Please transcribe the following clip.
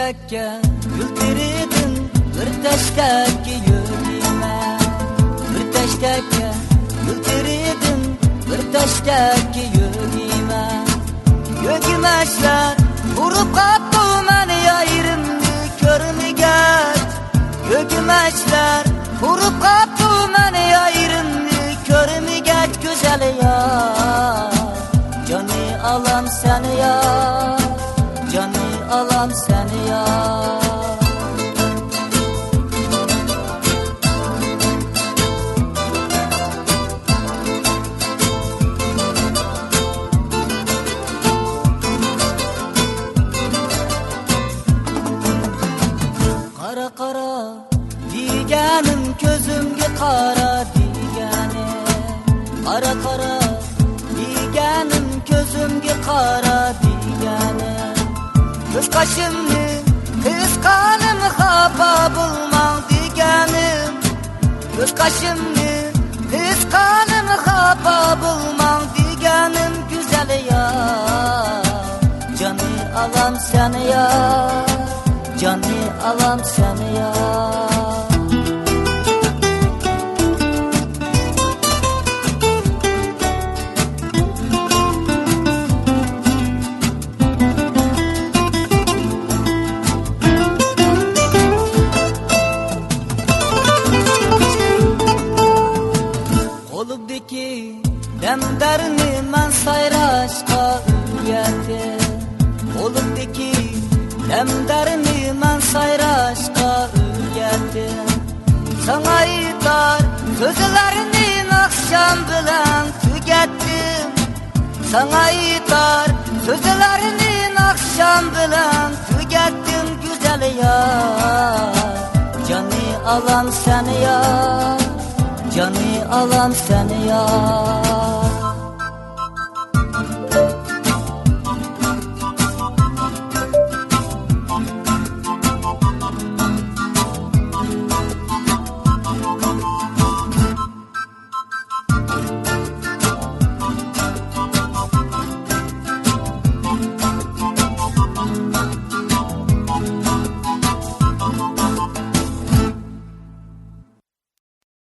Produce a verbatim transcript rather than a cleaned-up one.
تەشتەككە گۈل تېرىدىم، بىر تەشتەككە يۆگىمە. بىر تەشتەككە گۈل تېرىدىم، بىر تەشتەككە يۆگىمە. يۆگىمەچلەر قۇرۇپ قاپتۇ مەن يايرىمنى كۆرمىگەچ. يۆگىمەچلەر قۇرۇپ قاپتۇ مەن يايرىمنى كۆرمىگەچ گۈزەل يار. جاننى ئالام سەن يار، جاننى ئالام سەن يار. قارا قارا دېگەنىم كۆزۈمگە قارا دېگەنىم. قارا قارا دېگەنىم كۆزۈمگە قارا دېگەنىم. كۆز قاشىمنى قىسقانىم خاپا بولماڭ دېگەنىم. كۆز قاشىمنى قىسقانىم خاپا بولماڭ دېگەنىم گۈزەل يار. جاننى ئالام سەن يار، جاننى ئالام سەن يار. قولۇمدىكى دەمدەرنى مەن سايراشقا ئۆگەتتىم. قولۇمدىكى دەمدەرنى مەن سايراشقا ئۆگەتتىم. ساڭا ئېيتار سۆزلەرنى ناخشام بىلەن تۈگەتتىم. ساڭا ئېيتار سۆزلەرنى ناخشام بىلەن تۈگەتتىم گۈزەل يار. جاننى ئالام سەن يار، جاننى ئالام سەن يار.